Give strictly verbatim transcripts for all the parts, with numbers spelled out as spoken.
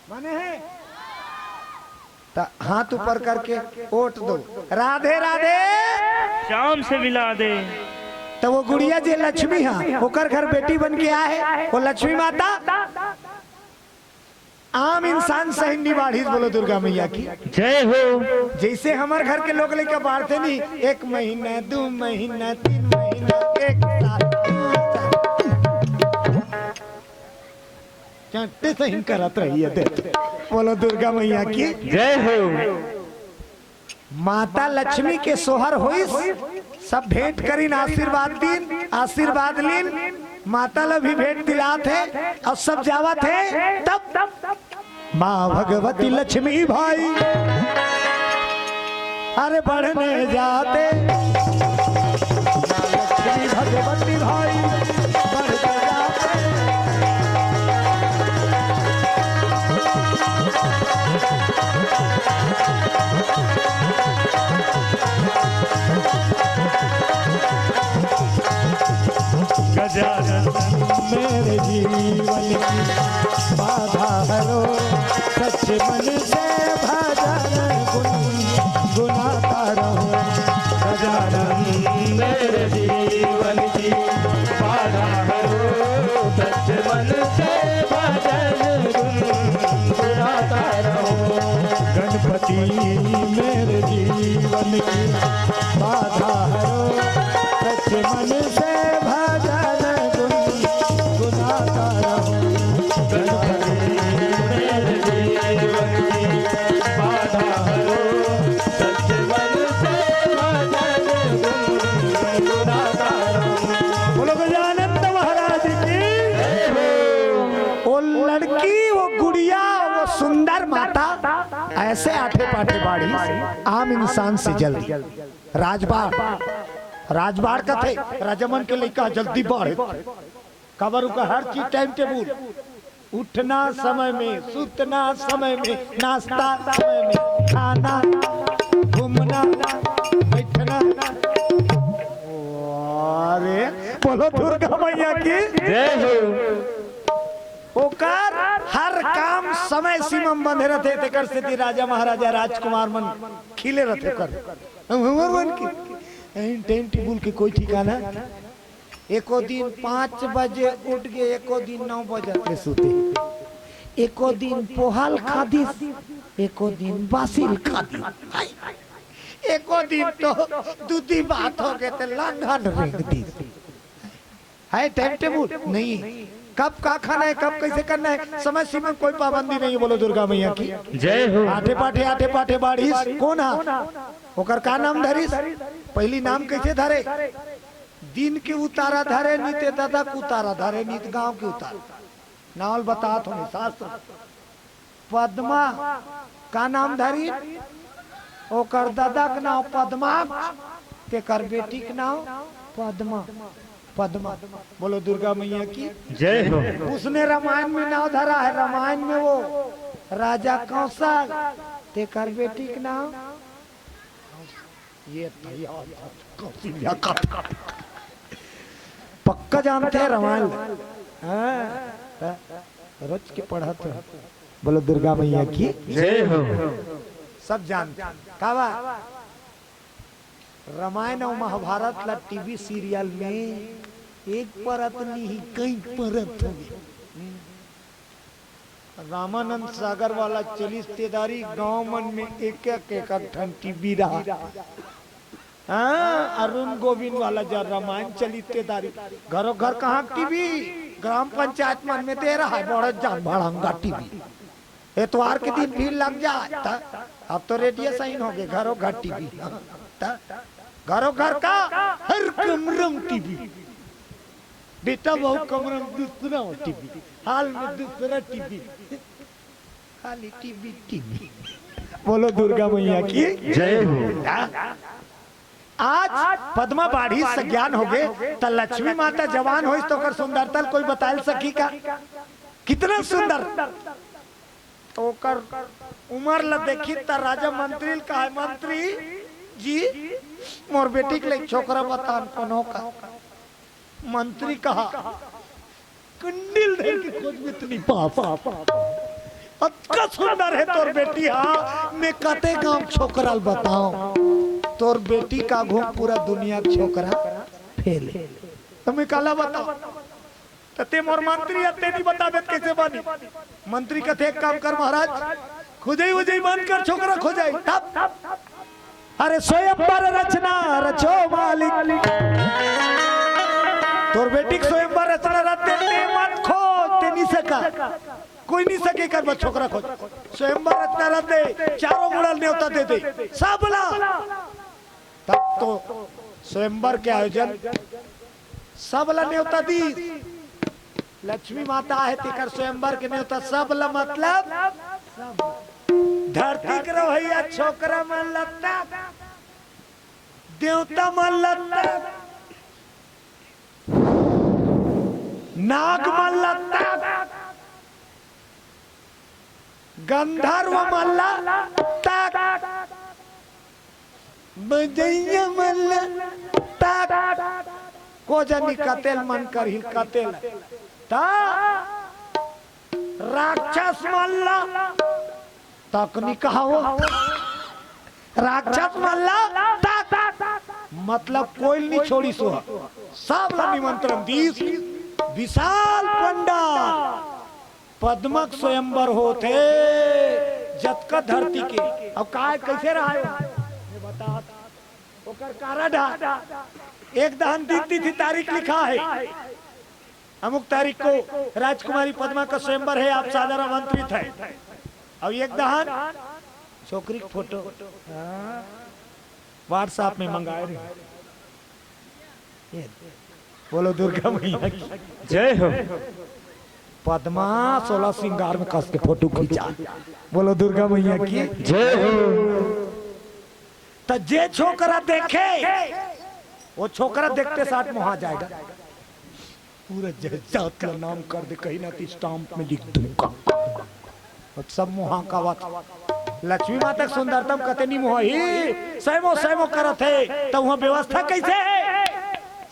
माने है? त हाथ ऊपर करके वोट दो। राधे राधे। चाम से मिला दे। त वो गुड़िया जे लक्ष्मी हा, ओकर घर बेटी बन के आए हे, वो लक्ष्मी माता आम इंसान सहिन नि बाढ़िस। बोलो दुर्गा मैया की। जय हो। जैसे हमर घर के लोग लइका बाढ़थे नहीं, एक महीना, दू महीना, तीन महीना, एक साल, दू साल। चट्टे सहिन करत रहिए दे। बोलो दुर्गा मैया की। जय हो। माता लक्ष्मी के सोहर होइस, सब भेंट करिन, आशीर्वाद दीन, आशीर्वाद लीन, माता ल भी भेंट दिलात हे अउ सब जावत हे। तब माँ भगवती लक्ष्मी भाई, अरे बढ़ने जाते, माँ लक्ष्मी भगवती भाई, बढ़ने जाते। गजानन मेरे जीवन की बाधा हरो, सच मन से भजन गुनगुनाता रहूं। गजानन मेरे जीवन की बाधा हरो, सच मन से भजन गुनगुनाता रहूं। गणपति मेरे जीवन की बाधा हरो, सच मन से भजन गुनगुनाता रहूं। गणपति मेरे जीवन की बाधा हरो, सच मन से भजन गुनगुनाता रहूं। बोलो गजानंद महाराज की। ओ लड़की, वो गुड़िया, वो सुंदर माता ऐसे आठे पाठे बाढ़िस, आम इंसान से जल्दी। राजबाढ़, राजबाढ़ कथे, राजा मन के लइका जल्दी बाढ़े। काबर उनका हर चीज टाइम टेबुल, उठना समय में, सुतना समय में, नाश्ता समय में, खाना, घूमना, बैठना। अरे बोलो दुर्गा मैया की। जय हो। ओकर हर काम समय सीमा में बंधे रथे, तेकर सेती राजा महाराजा राजकुमार मन खिले रथे ओकर। हम हमर मन के टाइम टेबुल के कोई ठिकाना। एको दिन पाँच बजे उठ गे, एको दिन नौ बजे ले सुते। एको दिन पोहा ल खा दिस, एको दिन बासी ल खा दिस। हाय। एको दिन तो दूधी भात हो गे ते लांघा ल रेंग दिस। है टाइम टेबुल? नहीं। कब का खाना है, कब कैसे करना है, समय सीमा कोई पाबंदी नहीं है। बोलो दुर्गा मैया की। जय हो। आठे पाठे, आठे पाठे बाढ़िस। कोन हा? ओकर का नाम धरिस? पहली नाम कैसे धरे? दिन के उतारा धरे, नी ते ददा के उतारा धरे, नी ते गांव के उतारा। नाव ल बतात हों शास्त्र। पद्मा का नाम धरी? ओकर ददा के नाव पद्मा, तेकर बेटी के नाव पद्मा। पद्मा। बोलो दुर्गा मैया की। जय हो। उसने रामायण में नाव धरा है, रामायण में वो राजा कौशल, तेकर बेटी के नाव ये तैयार कौशल्या का। पक्का जानते हैं रामायण। हाँ, हाँ, रोज के पढ़त हो। बोलो दुर्गा मैया की। जय हो। सब जानते हैं। का बा? रामायण अउ महाभारत ला टीवी सीरियल में एक परत नहीं, कई परत हो गे। रामानंद सागर वाला चलिस तेदारी, गांव मन में एक एक, एक एक ठन टीवी रहा। हाँ, अरुण गोविंद वाला जब रामायण चलिस तेदारी, घरो घर कहाँ टीवी? ग्राम पंचायत मन में दे रहा है, बड़ा जान भड़ंगा टीवी। एतवार के दिन भीड़ लग जाए, त अब तो रेडियो सही हो गे, घरो घर टीवी। त घरो घर का हर कमरा में टीवी। बेटा बहू कमरा में दूसरा टीवी, हाल में दूसरा टीवी, खाली टीवी, टीवी। बोलो दुर्गा मैया की। जय हो। आज पद्मा बाढ़ी सज्ञान हो गे, त लक्ष्मी माता जवान होइस त ओकर सुंदरता ल कोई बताल सकी का? कितना सुंदर। ओकर उमर ल देखी त राजा मंत्री ल कहा, "मंत्री जी, मोर बेटी के लिए छोकरा बतान कोनो का।" मंत्री कहा, "कंडील धर के खोजबे त नी पास।" अतका सुंदर हे तोर बेटी हा, मैं कते गांव छोकरा ल बताओं। तोर बेटी का आघू पूरा दुनिया के छोकरा फेल हे। त मैं काला बताओं? त ते मोर मंत्री अस, ते नहीं बताबे त कइसे बनी? मंत्री कथे, "एक काम कर महाराज, खोजई वोजई बंद कर, छोकरा खोजई।" तब अरे स्वयंवर रचना रचो मालिक। तोर बेटी के स्वयंवर रचना रहिथे, ते मत खोज, ते नहीं सका। कोई नहीं सके एकर बर छोकरा खोज। स्वयंवर रचना रहिथे, चारों मुड़ा ल नेवता दे दे, सबला। तब तो स्वयंवर के आयोजन, सबला नेवता दी। लक्ष्मी माता हे, तेकर स्वयंवर के नेवता सबला, मतलब सब। धरती के रहइया छोकरा मन ल तक, देवता मन ल तक, नाग मन ल तक, गंधर्व मन ल तक, बजइया मन ल तक, को जनी कते ल मन करही कते ल। त राक्षस मन ल तक नहीं कहावो, राक्षस मन ल तक, मतलब कोई ल नहीं छोड़िस ओ, सबला निमंत्रण दीस। विशाल पंडाल, पद्मा के स्वयंवर होथे, जतका धरती के। अब काय कइसे रहाय? मैं बतात ओकर कारण हा। एक दहन दिन तिथि तारीख लिखा हे, अमुक तारीख को राजकुमारी पद्मा का स्वयंवर हे, आप सादर आमंत्रित हे। अउ एक दहन छोकरी के फोटो, हाँ, WhatsApp में मंगाए रहे। ये बोलो दुर्गा मैया की। जय हो। पद्मा सोलह श्रृंगार में कस के फोटो खींचा। बोलो दुर्गा मैया की। जय हो। त जे छोकरा देखे, वो छोकरा देखते साथ मोहा जाएगा। पूरा जायदाद ला नाम कर दे, कहीं ना कि stamp में लिख दूंगा। अउ सब मोहा का बात। लक्ष्मी माता के सुंदरता म कते नहीं मोहाही, सैमो सैमो करत हे, त उहाँ व्यवस्था कइसे हे?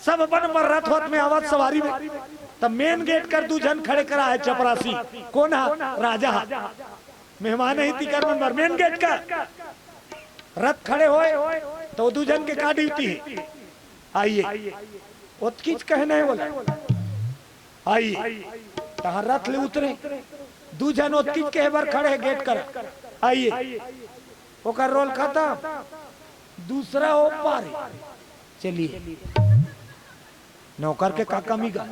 सब अपन अपन रथ वथ में आवत सवारी में, त main gate कर दू झन खड़े करा हे चपरासी। कोन हा? राजा हा। मेहमान ही तिकर मन बर main gate का रथ खड़े होय, त दू झन के का duty हे? आइए। ओतकीच कहना हे बोला, आइए। तहाँ रथ ले उतरे, दू झन ओतकीच कहे बर खड़े हे gate करा, आइए। ओकर role खतम। दूसरा ओ पारे, चलिए। नौकर के का कमी गा?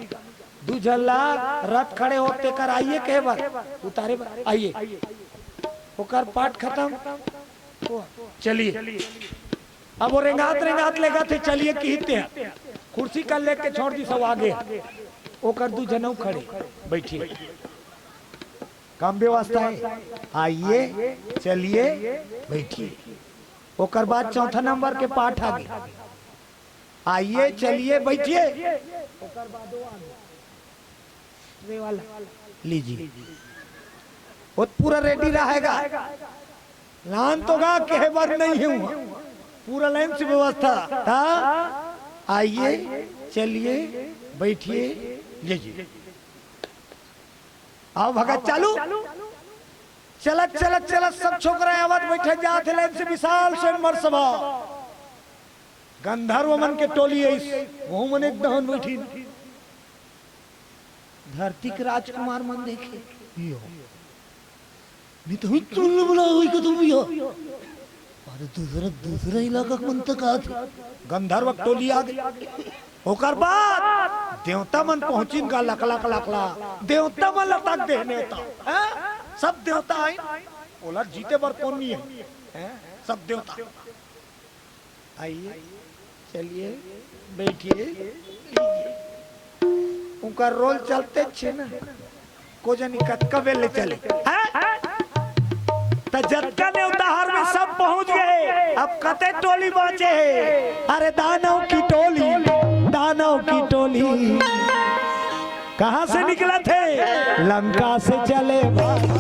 दू झन ला रथ खड़े होत तेकर आइए कहे बर, उतारे बर आइए। ओकर पाठ खतम, ओ, चलिए। अब ओ रेंगात रेंगात लेगथे, चलिए किहिस ते ह। कुर्सी कर लेके छोड़ दिस, सब आगे। ओकर दू झन अउ खड़े, बैठिए। काम व्यवस्था हे, आइए, चलिए, बैठिए। ओकर बाद चौथा नंबर के पाठ आगे। आइए, चलिए, बैठिए। ओकर बाद वो आगे। रे वाला, लीजिए। वो पूरा ready रहेगा। लान तो गा कहे बर नहीं हे उहाँ। पूरा line से व्यवस्था। त आइए, चलिए, बैठिए, लीजिए। आओ भगत चालू। चलत, चलत, चलत सब छोकरा आवत बइठे जात हे line से विशाल स्वयंवर सभा। गंधर्व मन के टोली अइस, वहू मन एक दहन बइठिन। धरती के राजकुमार मन देखे, यो। नहीं तो हुई चुन बुला हुई कदम यो। अरे दूसरा, दूसरा इलाका के मन तक आत हे। गंधर्व के टोली आगे। ओकर बाद देवता मन पहुंचिन गा, लकला, लकला। देवता मन ल तक दे नेवता। हैं? सब देवता आइन। ओला जीते बर कोन नहीं हे? हैं? सब देवता। आइए, चलिए, बैठिए, लीजिए। उनका role चलते छे ना, को जनी कतका बेर ले चले। हैं? त जतका नेवता हर में सब पहुंच गए, अब कते टोली बांचे हे? अरे दानव की टोली, दानव की टोली। कहाँ से निकलत हे? लंका से चले भाई।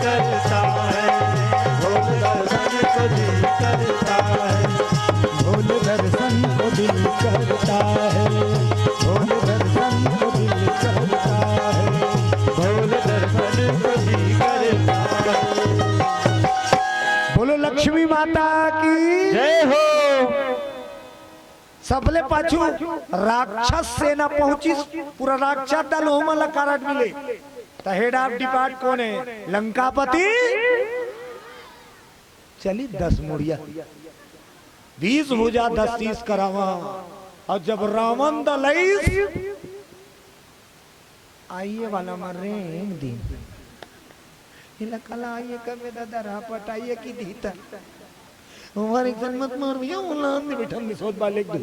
करता है, भोल दर्शन को दिल करता है, भोल दर्शन को दिल करता है, भोल दर्शन को दिल करता है, भोल दर्शन को दिल करता है। बोलो लक्ष्मी माता की। जय हो। सबले पाछू राक्षस सेना पहुंचिस, पूरा राक्षस दल ओमन ला कारड मिले। त हेड ऑफ डिपार्ट कोन हे? लंकापति। चली दस मुड़िया, बीस भुजा, दस शीश करावा। अउ जब रावण दल आइस, आइए वाला म रेंग दिन। एला कला आइए कबे दादा, रापट आइए कि दीता। हमारे जन्मत मार भैया, औलाद में बैठा, में सोच बाले एक दू।